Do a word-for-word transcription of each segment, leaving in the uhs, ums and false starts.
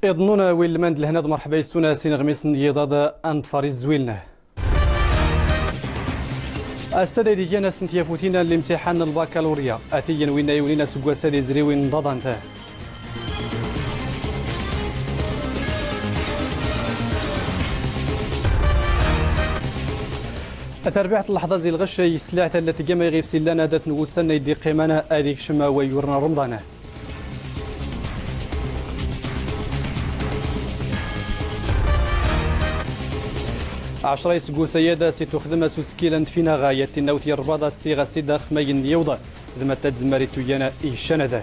Iḍ nnun a wi lman d lehna d merḥba yes-wen a sin iɣmisen n yiḍad a nḍfar izzwiln. Ass-a d ayd igan ass n tyafutin n limtiḥan n lbakalurya. Ati-yin winna iwlin aseggas-a d izriwin n ḍaḍant. Tarbiɛt n leḥḍa zi lɣecc, yesleɛ talla tgama iɣif s illan adat n wussan ay d-iqqiman ad ikcem wayyur n Remḍan. Ɛecra iseggas aya da si tuxdem as usekkil n tfinaɣa, yat tinnawt yerbaḍ as siɣ as idax ma yin yewḍ d ma tadzemmar i tuyyan i ccanad.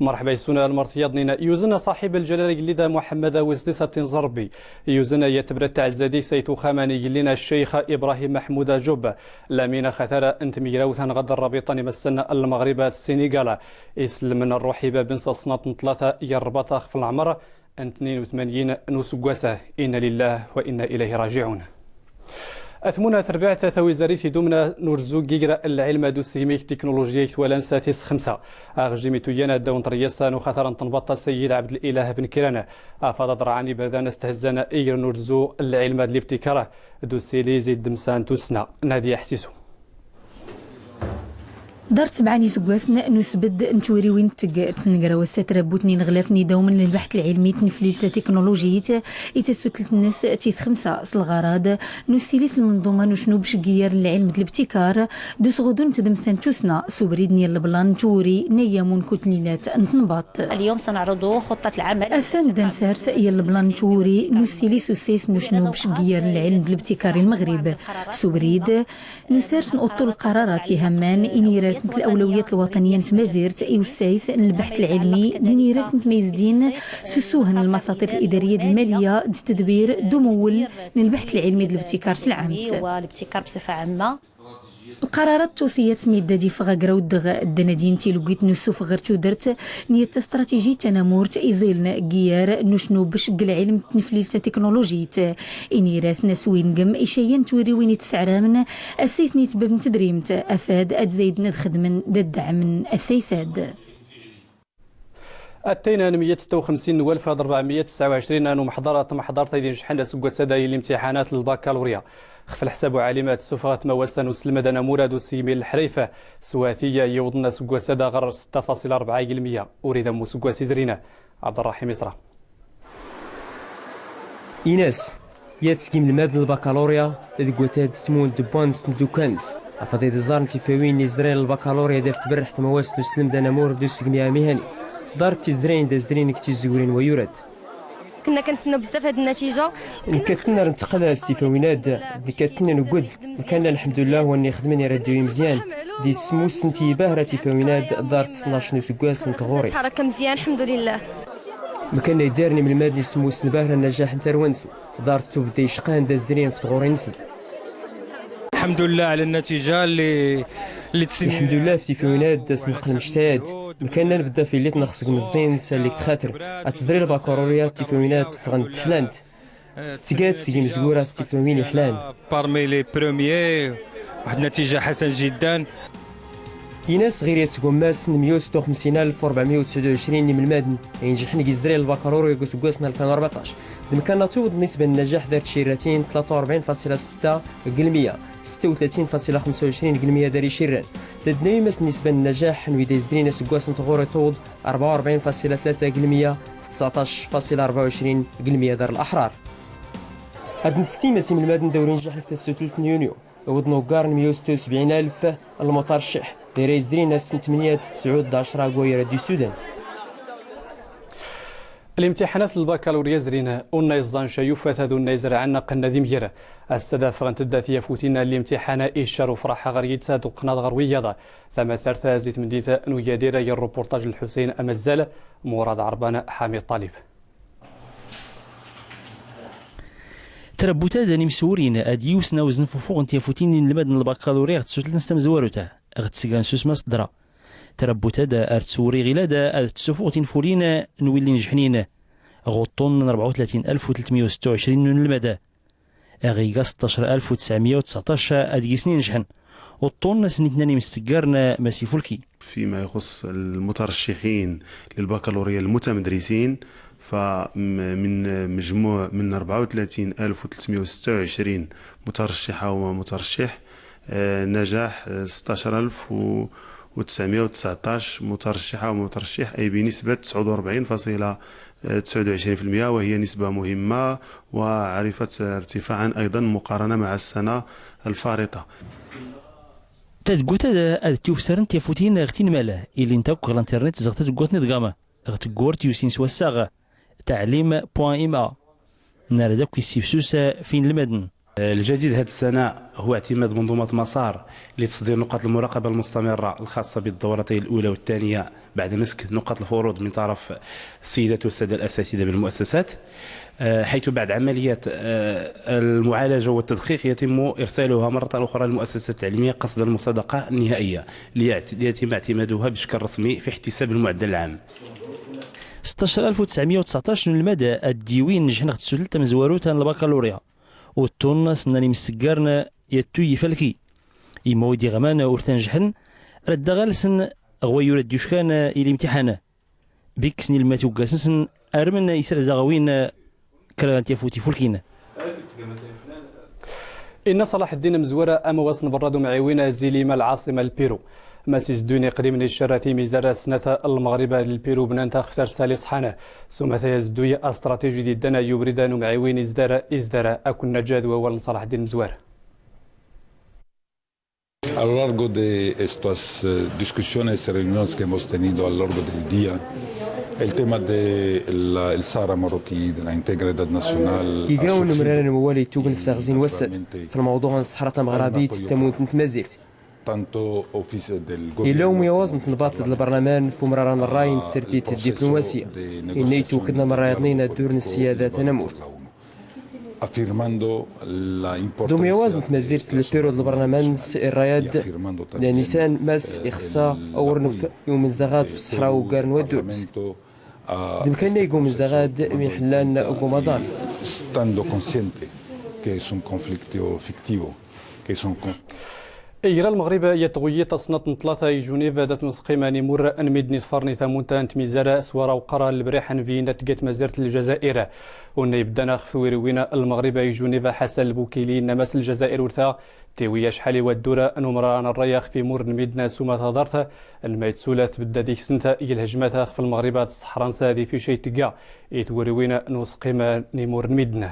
Merḥba yes-wen a lmert yaḍnin. Yuzen ṣaḥib lǧalala agellid Muḥemmed Awis di Satin Zerbi, yuzen yat tebrat taɛezzadis ay tuxaman igellin Ccix Ibrahim Maḥmud Ajub, lamin axatar n tmegrawt anɣad rrabiṭa n imassen n Lmeɣrib d Sinigal, iselmen rruḥ i bab-ns s ṣṣnat n tlata yerbaṭ xef leɛmer n tnin u tmanyin n useggas. Inna lillah wa inna ilayhi rajiɛun. Atmun a terbiɛt tawizarit idumna n urzu n yiger n lɛilm d usegmi g tiknulujiya g twala-ns tis xemsa. Aɣjim i tuyyan ad ddaw n tryasa n uxatar n tenbaṭ a Sayyid Ɛebdelilah Ben Kiran, afad ad rɛan iberdan a s-thezzan iger n urzu n lɛilm d libtikar d usili zi ddemsa n tussna. Nadi Ḥsisu. Dar sebɛa n iseggasen n usbedd n twuriwin teg tnegra wass-a trabbut n ineɣlafen idawmen n lbeḥt lɛilmi d tneflilt tatiknulujit i tasutelt-nnes tis xemsa s lɣarad n ussili s lmenḍuma n ucnub ceg iyyar n lɛilm d lebtikar d usɣudu n tdemsa n tussna s ubrid n yal leblan n twuri n ayyamu n kutlilat n tenbaṭ. اليوم سنعرض خطة العمل. Ass-a nda nsers yal leblan n twuri n ussili s ussayes n ucnub ceg iyyar n lɛilm d lebtikar i Lmeɣrib s ubrid Nusers n uṭṭul lqararat ihamman i nirasent lawlawiyat lwaṭaniya n tmazirt i ussayes n lbeḥt lɛilmi d nirasent ma yezdin s usuhen n lmasaṭir lidariya d lmaliya d tedbir d umewwel n lbeḥt lɛilmi d lebtikar s lɛamt. والابتكار بصفة عامة. Lqararat d twṣiyat s mi yedda ad ifeɣ agraw ddeɣ ddan ad yinti lugit n usufeɣ ɣer tudert n yat tastratijit tanamurt iẓiln n yiyyar n ucnub ceg lɛilm d tneflilt tatiknulujit. Inir-asen aswingem i cayyan n twiriwin i tesɛramen assayes n yitbab n tedrimt, afad ad zayden ad xedmen d ad dɛmen assayes-ad. Attayn n meyya tetta u xemsin n walef d rebɛemeyya tesɛa u ɛecrin n umḥḍar, tmeḥḍart ayd inecḥen aseggas-a d ay limtiḥanat n lbakalurya. Xef lḥsab uɛalim ad tessufeɣ tmawast n uselmed anamur ad usegmi n leḥrif, s wati yewwḍen aseggas-a d ɣer setta faṣil rebɛa g lmeyya, ur idam useggas izrin. Ɛebderraḥim Isra. Ines, yat seg imelmaden n lbakalurya, deg watad tmun dewwan s tmeddukan-ns, afad ad iẓarn tifawin n izrin n lbakalurya daf tberreḥt tmawast n uselmed anamur d usegmi amihani, ḍart tizrayin da zrin deg tizzewrin wa yurad. كنا كنتسناو بزاف هاد النتيجة. Nekkaten ar nteqqel s tifawin-ad, nekkaten nuged, mkanna lḥemdullah wa nni xedmen iraddiw imezyan, di semmus n tiyibahra tifawin-ad, ḍart tnac n useggas n tɣuri. حركة مزيان، الحمد لله. Mkanna iddarn imelmaden i semmus n bahra nnajaḥ n tarwa-nsen, ḍart tubedda icqan da zrin f tɣuri-nsen. الحمد لله على النتيجة اللي اللي تسنى. Lḥemdullah f tifawin-ad da s-neqqel mectayad. Mkanna nbedda f illit nexseg meẓẓin s allig txater. Ad tezri lbakalurya tifawin-ad ffɣent ḥlant. Tgad seg imezwura s tifawin iḥlan. Parmi les premiers, واحد النتيجة حسن جدا. Ines ɣir yat seg wammas n meyya u setta u xemsin alef u rebɛemeyya u tesɛa u ɛecrin n imelmaden ay inejḥen deg izri n lbakalurya deg useggas n alfin u rbeɛṭac. D mkanna tiweḍ nisba n nnajaḥ dar tcirratin tlata u rebɛin faṣila setta g lmeyya, setta u tlatin faṣila xemsa u ɛecrin g lmeyya dar icirran. Dadna yumas nisba n nnajaḥ n wid ay izrin aseggas n tɣuri tuweḍ rebɛa u rebɛin faṣila tlata g lmeyya, tseɛṭac faṣila rebɛa u ɛecrin g lmeyya dar laḥrar. Ad nsektim as imelmaden dawrin njaḥ deg tasutelt n yunyu, awḍen uggar n meyya u setta u sebɛin alef n lmuṭarciḥ, d ara izrin ass n tmenya d tesɛud d ɛecra g wayra di Sudan. Limtiḥanat n lbakalurya zrin, unna iẓẓan cayufat ad unna izerɛen qqen ad imgir. Ass-a da ffɣent-d tyafutin n limtiḥan iccar ufraḥ ɣer yids ad uqqnaḍ ɣer wiyaḍ. Tamatart zi tmendit n Ugadir, ɣer rupurṭaj n Lḥusayn Amazzal, Murad Ɛerban, Ḥamid Ṭalib. Trabbut-a d imsewrin ad yiwsn awezn f ufuɣ n tyafutin n inelmaden n lbakalurya ɣ tsutlt-ns tamezwarut, ɣ tsga n susma s tdra. Trabbut-ad ar tsewri ɣilad ad tsufuɣ tinfulin n willi njeḥnin, ɣ uṭṭun n rebɛa u tlatin alef u tlatmeyya u setta u ɛecrin n unelmad. Aɣ iga seṭṭac alef u tesɛemya u tseɛṭac ad gis-nni inejḥen. Uṭṭun s nitnan imsteggarn ma s ifulki. فيما يخص المترشحين للبكالوريا المتمدرسين، فمن مجموع من أربعة وثلاثين ألف وثلاثمية وستة وعشرين مترشحة ومترشح، آه، نجح، آه، ستاشر ألف وتسعمية وتسعطاش مترشحة ومترشح، أي بنسبة تسعود وأربعين فاصلة تسعود وعشرين في المية، وهي نسبة مهمة وعرفت ارتفاعا أيضا مقارنة مع السنة الفارطة. Tadggut ad, ad tiwfsarent tiyafutin ɣ tinmal, ilint akk ɣ l'internet zɣ tadggut-nni dɣam, ɣ tgurt yusin s wassaɣ, taɛlim point M A. Nara d akk issifsus f inelmaden. الجديد هذه السنة هو اعتماد منظومة مسار لتصدير نقاط المراقبة المستمرة الخاصة بالدورتين الأولى والثانية بعد مسك نقاط الفروض من طرف السيدات والسادة الأساتذة بالمؤسسات، آه، حيث بعد عملية، آه، المعالجة والتدقيق يتم إرسالها مرة أخرى للمؤسسة التعليمية قصد المصادقة النهائية ليعت-، ليتم اعتمادها بشكل رسمي في احتساب المعدل العام. Seṭṭac alef u tesɛemya u tseɛṭac n unelmad ad d-iwin nejḥen ɣ tsutlt tamezwarut n lbakalurya. Uṭṭun s nnan imseggarn yattu ifalki. Imma wi d-iɣman ur tanejḥen, rad daɣ alsen ɣ wayyur ad d-yuckan i limtiḥan. Bikk s nilmat uggas-nsen, armen israd daɣ win kra n tyafut ifulkin. Inna Ṣalaḥ Ddin Amezwar, amawas n berra d umɛiwin Zilima Lɛaṣima Lpiru. Mas izedduyen iqdimen iccerra timizar snat n Lmeɣrib d Lpiru bnan taxftar sali ṣḥan. S umata azedduy astraṭiji d-iddan ay ubrid n umɛiwin izdar, izdar akk n naǧad wawal n Ṣalaḥ Ddin Amezwar. A lo largo de estas, eh, discusiones, reuniones que hemos tenido a lo largo del día, el tema de la, el Sahara marroquí, de la integridad nacional, ha surgido. Iga unmrar n wawal ittugen f taɣzi n wass-ad, f lmawḍuɛ n ṣṣeḥra tameɣrabit d tamunt n tmazirt. Tanto oficio del gobierno. Illa umyawaẓ n tnebaḍt d lbarlaman f umrar n ṛṛay n tsertit diplumasiya, inna itwked n amrayaḍ-nni n addur n ssiyada tanamurt. Afirmando la importancia. D umyawaẓ n tmazirt n Lpiru d lbarnaman s irrayad d anisan mas ixṣa awrnf i umenzaɣad f ṣṣeḥra uggar n waddurt. D mkanna ig umenzaɣad mi ḥllan g umaḍal. Estando consciente que es un conflicto fictivo, que es un conf- Igra Lmeɣrib yat tɣuyyit tasnaḍt n tlata i Junib dat n usqim n imur n midden iḍfaren i tamunta n tmizar s wara uqrar n lebriḥ n Viyina tga tmazirt n Ljazair. Unna ibdan ɣef twiriwin n Lmeɣrib i Junib Ḥasan Lbukili inna mas Ljazair ur ta tiwi acḥal i waddur n umrar n ṛṛay ɣef imur n midden s uma taḍart n ma yettula tbedda deg-sent i lhejmat ɣef Lmeɣrib d ṣṣeḥra-nsa di fica i tga i twiriwin n usqim n imur n midden.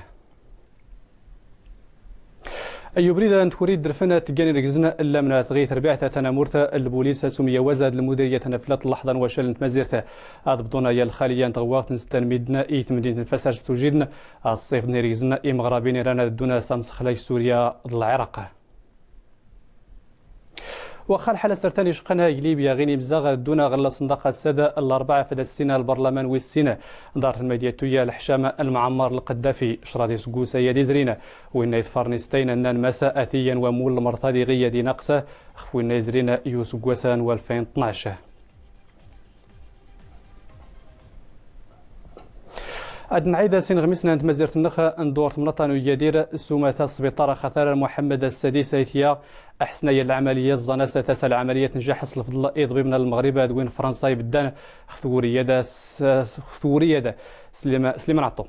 Ay ubrid n twuri ddrfen tggan irgzen llamna tɣi terbiɛt tanamurt n lbulis s umyawaz d lmudiriyat n flat n laḥḍa n wacal n tmazirt ad bḍun aya lxaliya n tɣwaɣt n setta n midden i temdint n Fasar s tujjiden ad ṣṣifden irgzen imeɣrabin iran ad ddun s amsexlay Surya d Lɛiraq. Waxa lḥal asertan iceqqan ag Libya ɣin imzdaɣ ddun ɣer laṣendaq ass-ad n Laṛebɛa f ad ssin lbarlaman wis sin ḍart n ma id yattu ya lḥcam n Mɛemmar Lqeddafi, crad iseggusa ya d-izrin, winna iḍfaren istayn nnan mas atiyan wammul lmerḍ ad iɣi ad inaqes xef winna izrin i useggas n walfayn tnac. Ad nɛid sin iɣmisen n tmazirt-nneɣ n ddurt n Mnaṭa n Ugadir s umata n sbiṭar axatar Muḥemmed Ssadis ay tya aḥesnay n lɛamaliya ẓẓan-as tasa n lɛamaliya tenjaḥ s lfeḍl iḍbibn n Lmeɣrib d win n Fransa ibeddan xef twuri-ad s-, xef twuri-ad Sliman, Sliman Ɛeṭṭu.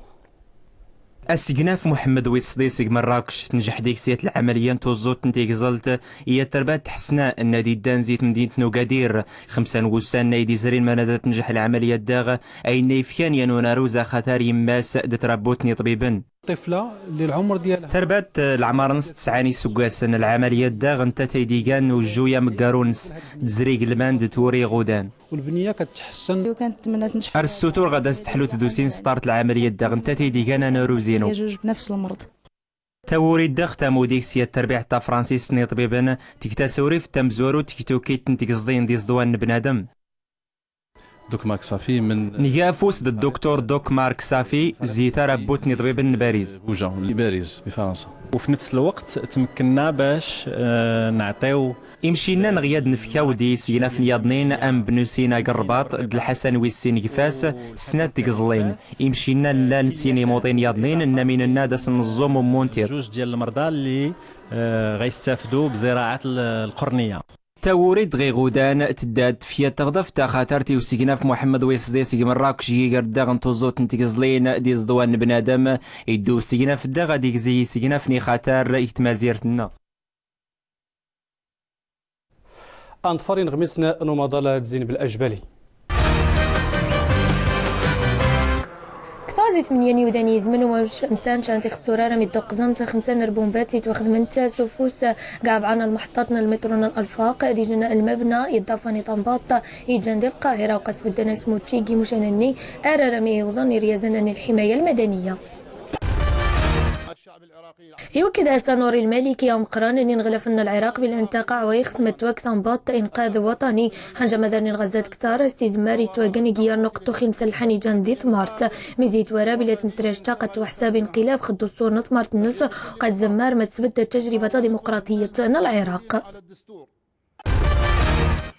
Asegnaf Muḥemmed wis Sḍis g Merrakec, tenjeḥ deg-s yat lɛamaliya n tuẓẓut n tigẓelt i yat terbaɛt tḥessna n ad iddan zi temdint n Ugadir. Xemsa n wussan n ay d-izrin ma nada tenjeḥ lɛamaliya daɣ, ayenna yefkan yan unaruz axatar yemma-s d trabbut n iṭbiben. طفلة اللي العمر ديالها Terbaɛt, eh, leɛmar-ns tesɛa n iseggasen, lɛamaliya daɣ nta tay d-igan ujjuy ameggaru-ns, d zrig lman d twuri iɣudan. والبنية كتحسن. لو كانت تمنى تنجح. Ar ssutur ɣad as-teḥlu tdusi n sṭart lɛamaliya daɣ nta tay d-igan anaruz-inu. يجوج بنفس المرض. Tawuri daɣ tamudi s yat terbiɛt tafransist n iṭbiben teg tasewrift tamezwarut deg tukit n tgeẓḍin d iẓḍwan n bnadem. دوك مارك صافي من Nga afus d dduktur Dok Mark Safi zi tarabbut n iṭbiben n Bariz. بوجا، لباريس بفرنسا. وفي نفس الوقت تمكنا باش، آه، نعطيو. Imcinna neɣ yad nefk awd i yisegnafen yaḍnin am Bnusina g Rrbaṭ d Lḥasan wis sin g Fas, snat tgeẓlin. Imcinna llan sin imuṭin yaḍnin, nna mi nenna ad as-nẓum ummuntir. جوج ديال المرضى اللي، آه، غيستافدوا بزراعة ال-، القرنية. Tawuri d ɣiɣudan tedda tefya taɣdaft taxatart i usegnaf Muḥemmed Wiṣḍi seg Merrakec, yiger daɣ n tuẓut n tgeẓlin d iẓeḍwan n bnadem, iddu usegnaf daɣ ad igzi isegnaf n ixatar i tmazirt-nneɣ. Ad nḍfer ineɣmisen n umaḍal ad zzin belajbali. Ktaẓ i tmenya n yiwdan yizmen umamec msan ččan tixsura ara mi d-uqẓent xemsa n rbumbat i twaxdment s ufus g abɛa n lmeḥṭat n lmiṭru n lalfaq di jna lmabna iḍafan i tanbaḍt iǧan di Lqahira, uqas bedden asmutti g imucan-nni ara ara mi iwḍen iryazen n lḥimaya lmadaniya. Iwked Ḥasan Nuri Lmaliki ameqqran n ineɣlafen n Lɛiraq bil-intiqa wa ixsem twak tanbaḍt inqad waṭani, ḥanǧa madar n lɣazzat ktar s tizemmar itwaggen i iyar n uqeṭṭu imselḥan iǧan di tmart. Mi zi itwara bila tmesrajt-a qad twaḥsab inqilab x ddustur n tmart-nnes, qad zemmar ma tesbedd tajriba tadimuqraṭiyet n Lɛiraq.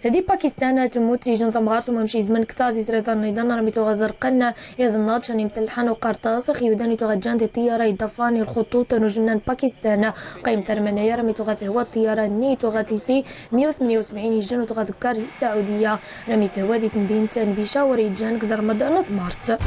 Di Pakistan, temmut tijent tamɣart umamec izmen ktaẓ i tlata n iḍan armi tuɣa ḍerqen iḍ nnaḍ ččan imselḥan uqerṭas x yiwdan i tuɣa ǧǧan di ṭṭiyara iḍafan i lxuṭuṭ n ujnna n Pakistan. Qayem s rmanaya armi tuɣa tehwa ṭṭiyara-nni i tuɣa tisi meyya u tmenya u sebɛin ijjen u tuɣa dukkar si Saɛudiya armi tehwa di temdint n Peshawar iǧǧan g ẓermḍ n tmart.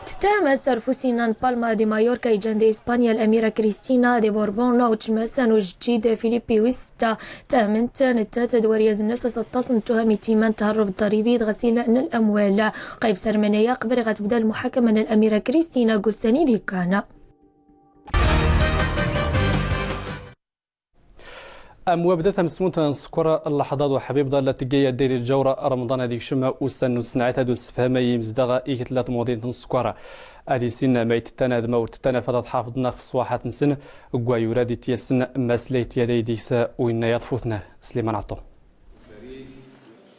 Tettahem-as ar ufus-inna n Palma de Mallorca iǧan di Ispanya Lamira Cristina de Borbon u ččmas-nnes ujeǧǧig Filipe wis setta. Ttahment nettat d waryaz-nnes s aṭas n ttuham i tima n tharrub ḍḍaribi d ɣasil n lamwal. Qayem s rmanaya qbel ɣa tebda lmuḥakama n Lamira Cristina g ussan i d-ikkan. Am wabda tamesmunt n sskeṛ, Leḥḍa d Uḥbib ḍallat tgayya Diri Lǧawra, Remḍan ad ikcem ussan n usnɛat ad ussefham i yimezdaɣ i tella tmuḍint n sskeṛ. Ad issin ma ittettan ad ma ur ttettan, afad ad ḥafḍen ɣef ṣṣwaḥat-nsen, g wayur ad ityassen ma slayt yad ay deg-s winna yaṭfuten. Sliman Ɛeṭṭu.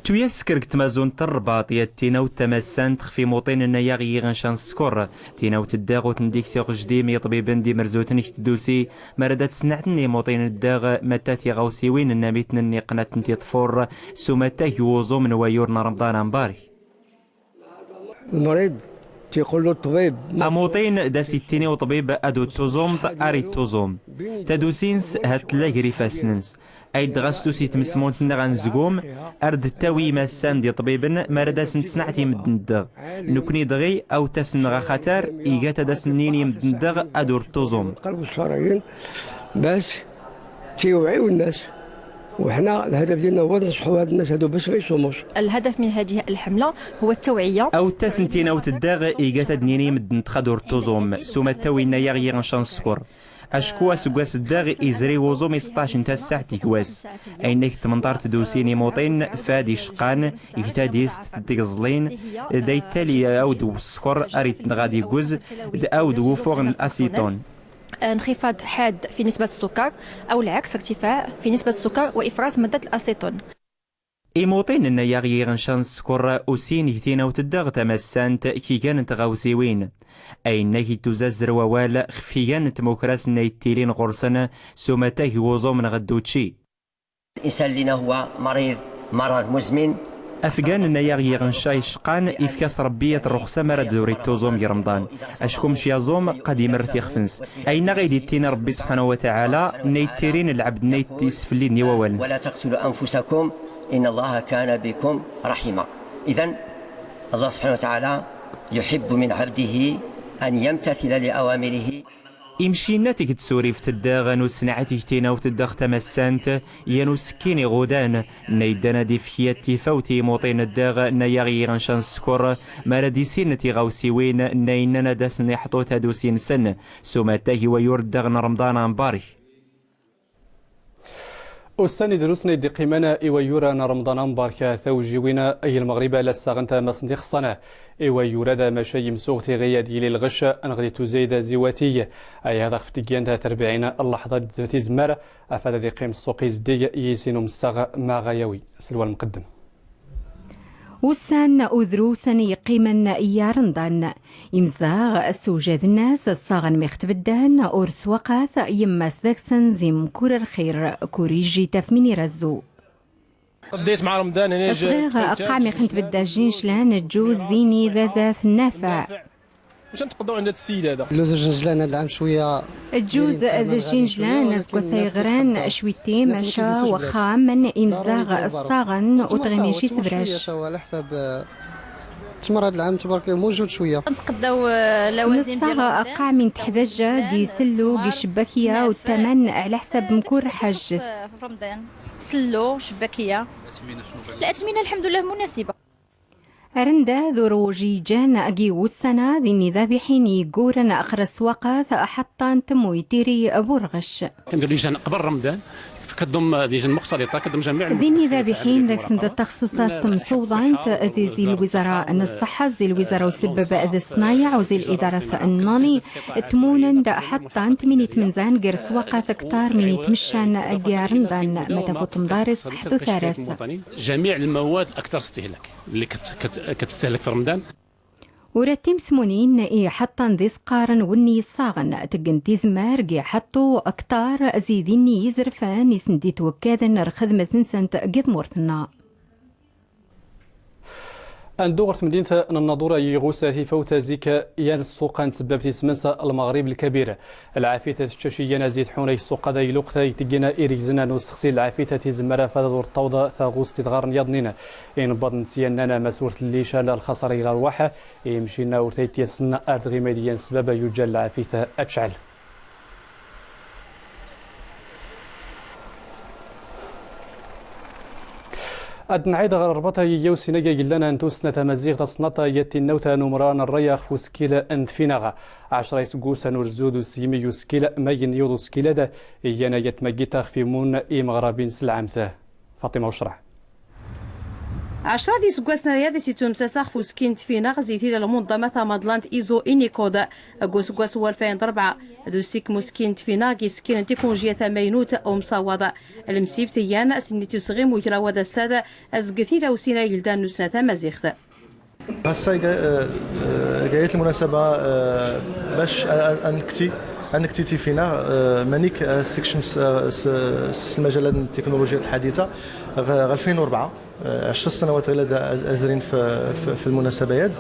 Tuyas sker g tmazunt n Rrbaṭ, yat tinawt tamassant xf imuṭin n ayaɣ yiɣ ncan sskeṛ. Tinawt ddaɣ ur tendeg s iɣejdim iṭbiben d imerzuten g tdusi, mara da tsnaɛten imuṭin ddaɣ, matta tiɣawsiwin n amitn n iqqen ad tent-iṭfur, s umattag n wuẓum n wayur n Remḍan ambarek. المريض تيقول له الطبيب. Amuṭin da s-ittini uṭbib ad ur tuẓumḍ, ar ittuẓum. Tadusi-ns ha tella ger ifassen-ns. Ay dɣa s tusi tmesmunt-nneɣ anezgum, ar d-tawi imassan d iṭbiben, mara da sen-tsnaɛt i medden ddaɣ. Nekni dɣi, awt-asen-nneɣ axatar, igat ad asen-nini i medden ddaɣ ad ur tuẓum. قلب الصرايين، بس تيوعيو الناس. وحنا الهدف ديالنا هو نصحوا هاد الناس هادو باش ما يصوموش. الهدف من هذه الحملة هو التوعية. Awt-asen tinawt ddaɣ, igat ad nini i medden ddaɣ ad ur tuẓum, s umattag n ayaɣ yiɣ ncan sskeṛ. Acku aseggas ddaɣ izri wuẓum i sṭac n tasaɛt deg wass. Ayen ak tmenṭar tdusi n imuṭin, fad iceqqan, g tadist d tgeẓlin, da ittali awd n sskeṛ ar itnɣa d iguz, d awd n wufuɣ n asiṭun. انخفاض حاد في نسبة السكر، أو العكس، ارتفاع في نسبة السكر وإفراز مادة الأسيتون. Imuṭin n ayaɣ yiɣ ncan sskeṛ usin g tinawt ddaɣ tamassant k igan n tɣawsiwin. Ayen ak ittuzazzer wawal xf igan n tmukras n ay ttilin ɣur-sen s umattag n wuẓum neɣ d učči. الإنسان اللي هو مريض مرض مزمن. Afgan n ayaɣ yiɣ ncan iceqqan, ifk-as Ṛebbi at rruxsa mara d ur ittuẓum g Remḍan. Acku mec yaẓum, qad imerret ixf-ns. Ayen aɣ ay d-ittini Ṛebbi subḥanahu wa taɛala, n ay ttirin lɛebd n ay t-isfelliden i wawal-ns. ولا تقتلوا أنفسكم إن الله كان بكم رحيما. إذن الله سبحانه وتعالى يحب من عبده أن يمتثل لأوامره. Imcinna teg tsurift ddaɣ n usnɛat g tinawt ddaɣ tamassant, yan usekkin iɣudan, n ay ddan ad ifk yat tifawt i imuṭin ddaɣ n ayaɣ yiɣ ncan sskeṛ, mara d-issin tiɣawsiwin n ay nnan ad asen-iḥṭu tadusi-nsen, s umattag i wayur ddaɣ n Remḍan ambarek. Ussan idrusen ay d-iqqiman i wayyur n Remḍan ambarek, tawjiwin i Lmeɣrib la ssaɣent maṣ n ixṣṣan i wayyur ad, maca yimsuɣ tiɣi ad yili lɣec neɣ di tuzayd ziwati. Ay hada xf tegyant terbiɛin n Leḥḍa d tizemmar, afad ad iqqim ssuq izeddig i sin umessaɣ ma ɣa yawi. Selwa Lmqeddem. Ussan udrusen yeqqimen i Remḍan. Imezdaɣ ssewjaden-as ssaɣen mi ɣ-tbeddan, ur swaqat yemmas deg-sen zi mkur lxir, kur ijji tafmin irazzu. Sɣiɣ qqaɛ mi ɣ-tbedda jinjlan, ǧǧuz dini d azat nnafaɛ. Ǧǧuz d jinjlan aseggas-a yeɣran cwiṭṭi, maca waxa ammen imezdaɣ ssaɣen u tɣimin ci sebrac. Nessaɣ qqaɛ min teḥdaǧ gi sellu, gi cebbakiya u ttaman ɛla ḥsab mkur ḥajet. Sellu, cebbakiya. Latmina, lḥemdullah, munasiba. Arendad ur wuj iǧan agi wussan-a d innidabiḥin yegguren ɣer sswaqat ḥeṭṭant mu itiri burɣec. Iǧan qbel Remḍan, kdum iǧan muxtaliṭa, kdum jamiɛ. D innidabiḥin deg-sen d taxsusat temsewḍant, d zi lwizara n ṣṣeḥḥa, zi lwizara usebbeb d ṣṣnayeɛ, u zi lidarat nnani, tmunen-d ḥeṭṭant min itmenzan ger sswaqat aktar min itmeccan agi Remḍan, ma tafut mḍaris ḥdu taras. جميع المواد أكثر استهلاك اللي كت كت كتستهلك في رمضان. Ura timesmunin iḥeṭṭan d isqaren wenni yessaɣen, teggen tizemmar gi ḥeṭṭu aktar zi dinni izerfan i sen-d-itwekkaden ar xedmet-nsent gi tmurt-nneɣ. Ad neddu ɣer temdint n Nnaḍur, ay iɣus ar tifawt zik yan ssuq-a n tsebbabt isem-ns Lmeɣrib Lkabir. Lɛafit ad teččac iyan azid ḥun ay ssuq-a d ay luqt ay teggina irigzen n usexsi. Lɛafit ad tizemmar afad ad ur tawḍ taɣust idɣaren yaḍnin. Inebbaḍ n tsyanna n amas ur telli ca la lxaṣara i larwaḥ, imcinna ur tayt yasen ar tɣima d iyan ssbab ay uǧǧal lɛafit ad tecɛel. Ad nɛid ɣer rebṭa i yawsin-agi yellan n tussna tamaziɣt, tasnaṭ yat tinnawt n umran n rray axf usekkil n tfinaɣ. Ɛecra iseggusan ur zud usegmi n usekkil, ma yen yuḍ usekkil ad iyan ayat magit axf imun imeɣrabin s lɛamt. Faṭima Ucraɛ. Ɛecra d iseggasen aya d as-ittumsas axf usekkil n tfinaɣ zi tila lmunḍama tamaḍlant Izo Inikod. Deg useggas n walfayn d rebɛa, d usikkem usekkil n tfinaɣ g isekkilen n tikunjya tamaynut umsawaḍ. Lmsibt iyan s nit usɣim ugraw ad assad azget ilawsin ay ildan n usna tamaziɣt. Ɣas-a, eh, eh, gayet lmunasaba, eh, bac a-, a-, ad nekti, ad nekti tifinaɣ, eh, manik, eh, sekcem s, eh, s, s lmajalat n teknolojiyat lḥadita, ɣ-, ɣ alfayn u rebɛa, eh, ɛecra ssanawat ɣilad azrin f, f, f lmunasaba-ad.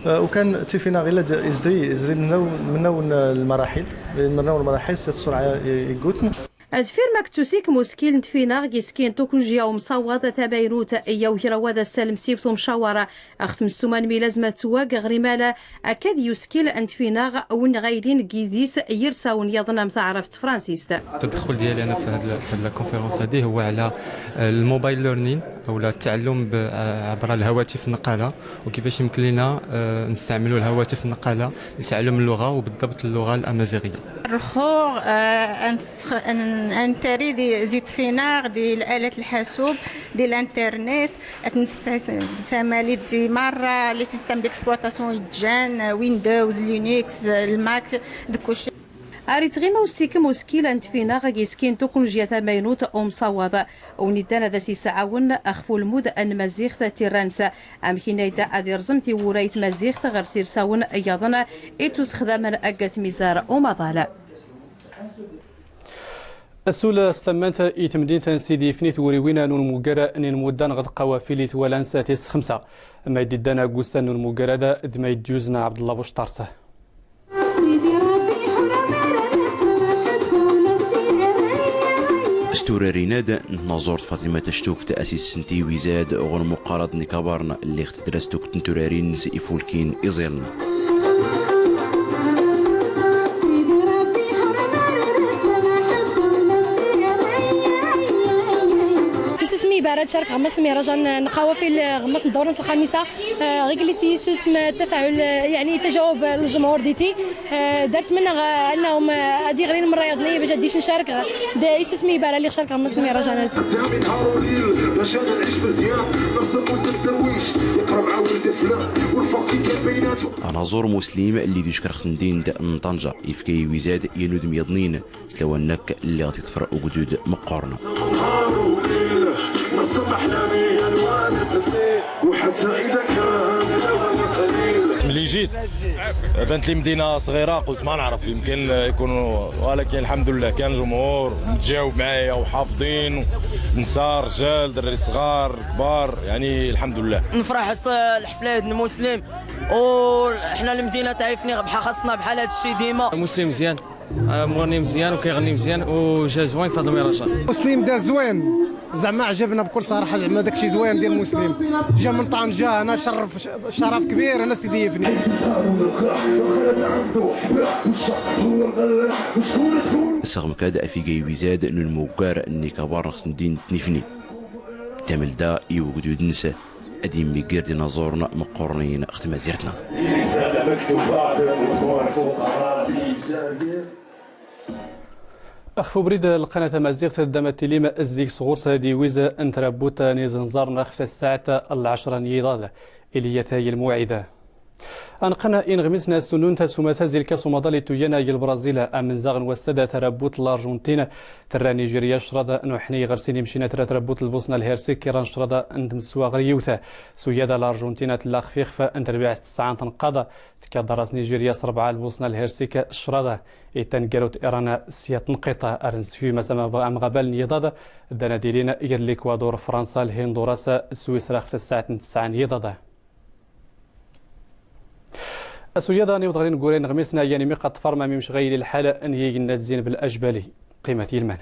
Eh, u kan tifinaɣ ɣilad izri, izri mennaw, mennaw n lmaraḥil, mennaw n lmaraḥil s tsurɛa i, i ggutn. Deffir ma kettusik muskil n tfinaɣ g iskkin n tuknjya umsawaḍ tamaynut, iyyaw graw ad assal msibt umcawara ax tmessuman mi lazem ad twag ɣer imal akkad yuskil n tfinaɣ win ɣaylin g idis yirsawen yaḍn am taɛrabt tefransist. التدخل ديالي انا في هاد ال-، في هاد la conférence هادي هو على، آه، ال mobile learning او التعلم ب-، آه، عبر الهواتف النقالة، وكيفاش يمكن لنا، آه، نستعملوا الهواتف النقالة لتعلم اللغة، وبالضبط اللغة الأمازيغية. الرخور، آه، أنسخ-، أن-، أنتري دي زيت فينار دي الآلة الحاسوب دي الانترنت، أتنستعمالي دي مرة لي سيستم ديكسبلوطاسيون يجان، ويندوز، لينكس، الماك، دكوشي. Ar itɣima usikem uskil n tfinaɣ g iskin tuknjya tamaynut umsawaḍ, wen iddan ad as-isɛawen axf ulmud n tmaziɣt tirrans, amek inna idda ad irẓem tiwwura i tmaziɣt ɣer sirsawen yaḍn i ttusxdamen ag tmizar umaḍal. Asul s tammant i temdint n Sidi Ifni twuriwin n unmugger n inmuddan ɣ tqawafil i twalans tis xemsa. Ma id-iddan ag ussan n unmugger ad d ma id-yuzna Ɛebdellah Bucṭart. S turarin-ad n tnaẓurt Faṭima Tactukt, as issenti wizad ɣur muqaraḍ n ikabarn lliɣ tedra s tukt n turarin s ifulkin iẓiln. Isusmi ibarad cark ɣemmas n mihrajan n qawafil ɣemmas n ddawra n lxamisa. آه، غير جلس يسوس ما التفاعل، آه، يعني تجاوب الجمهور ديتي. آه، درت منه، آه، انهم، آه، هذه غير المره يظني باش اديش نشارك، آه، دا يسوس مي يبان اللي شارك غمس مي رجعنا. قدامي نهار وليل باش انا نعيش مزيان، نرسم ولد الدرويش يقرا مع ولد فلان والفرق كي كان بيناتهم. Anaẓur Muslim lli d uckerx n din n Ṭanja ifka i wizad yan udem yaḍnin s lawan akk lliɣ tiṭfer ugdud meqqorn. نهار وليل نرسم احلامي الوان تسي. حتى إذا كان الأمل قليل. ملي جيت، بانت لي مدينة صغيرة، قلت ما نعرف، يمكن يكونوا، ولكن الحمد لله كان جمهور متجاوب معايا، وحافظين، نساء، رجال، دراري صغار، كبار، يعني الحمد لله. نفرح الس-، الحفلة ديال المسلم، وحنا المدينة تاع إفني بحال خاصنا بحال هاد الشيء ديما. مسلم مزيان، آه، مغني مزيان وكيغني مزيان وجا زوين في هذا المهرجان. مسلم دا زوين، زعما عجبنا بكل صراحة، زعما داكشي زوين ديال مسلم. جا من طنجة، أنا شرف، شرف كبير، أنا سيدي يفني. Sɣmkad afigay wizad n lmuggar n ikabar n tmdint n Ifni. Tamel da i ugdud-nsen ad immiggir d inaẓuren meqqurnin ɣ tmazirt-nneɣ. Ɣef ubrid n lqanat tamaziɣt, da ma tilim zik sɣur-s ad iwiz n trabbut n izenẓaren ɣef tsaɛt n lɛecra n yiḍad, iliyat ay lmuɛida. Anqan inɣmisen a sunnun tasumata zilka s umaḍal ituyyan ag Lbrazil, amenzaɣ n wass-a da tarabbut n Larjentin terra Nijirya ccrad n uḥni ɣer sin imcina terra tarabbut n Lbusna Lhersik iran ccrad n tmeswa ɣer yiwt. S uyada Larjentin tella xfixf n terbiɛt tesɛa n tenqaḍ, tekka ḍar-as Nijirya s rebɛa, Lbusna Lhersik ccrad, ittan garut Iran s yat tenqiṭ. Ar nsfim as amɣabal n yiḍad ddan ad ilin ger Likwadur, Fransa, Lhinduras, Swisra ɣef tsaɛt n tesɛa n yiḍad. Asuyada niwḍ ɣer ineggura inɣmisen a yan imiqaṭ farma mimc ɣayli lḥal n yigna d Zineb Lajbali. Qimat yilman.